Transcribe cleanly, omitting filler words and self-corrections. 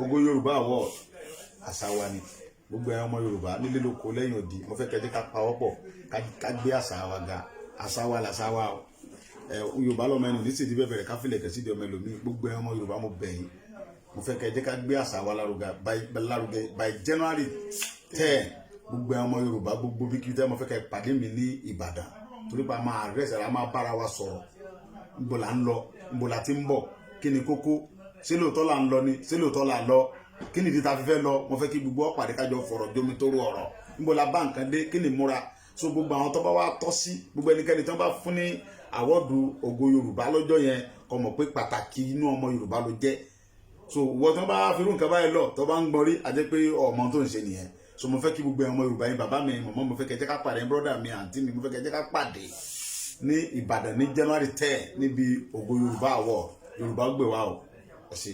Ògo Yorùbá Award, àṣà wa ni. Gbogbo ẹ̀yin ọmọ Yorùbá nílé, lóko, lẹ́yìn odi, mo fẹ́ kẹ́ jẹ́ ká pawọ́pọ̀, ká gbé àṣà wa ga. Àṣà wa làṣà wa o. Ẹ Yorùbá lọ́mọ ẹni ní sèdí bẹ́ẹ̀ bẹ̀rẹ̀ ká filẹ̀ kẹ̀ sídìí ọmọ ẹlòmíì. Gbogbo ẹ̀yin ọmọ Yorùbá, mo bẹ̀ yín, mo fẹ́ kẹ́ jẹ́ ká gbé àṣà wa lárugẹ by January 10. Gbogbo ẹ̀yin ọmọ Yorùbá, gbogbo bí kí tẹ́, mo fẹ́ kẹ́ pàdé mi ní Ìbàdàn, torí pé a máa rẹ̀ a máa bára wa sọ̀rọ̀. Níbo là ń lọ? Níbo la ti ń bọ̀? Kí ni kókó? Ṣé lóòótọ́ là ń lọ ni? Ṣé lóòótọ́ là lọ? Kí ni ìdí ta fi fẹ́ lọ? Mo fẹ́ kí gbogbo ọ̀pàdé, kájọ fọ̀rọ̀ jomi tó rú ọ̀rọ̀. Níbo la bá nǹkan dé? Kí ni múra? So gbogbo àwọn tó bá wá tọ́ sí, gbogbo ẹnikẹ́ni tó bá fún ní award Ògo Yorùbá lọ́jọ́ yẹn, kó mọ̀ pé pàtàkì inú ọmọ Yorùbá ló jẹ́. So wọ́n tó bá fi irú nǹkan báyìí lọ, tó bá ń gbọ́n rí, àjẹ́ pé ọmọ tó ń ṣe nìyẹn. So mo fẹ́ kí gbogbo ọmọ Yorùbá yín, bàbá mi, mọ̀mọ́, mo fẹ́ kẹ́ jẹ́ ká pàdé, brother mi, àǹtí mi, mo fẹ́ kẹ́ jẹ́ ká pàdé ní Ìbàdàn ní January 10 níbi Ògo Yorùbá Award. Yorùbá gbè wá o. Ẹ ṣé.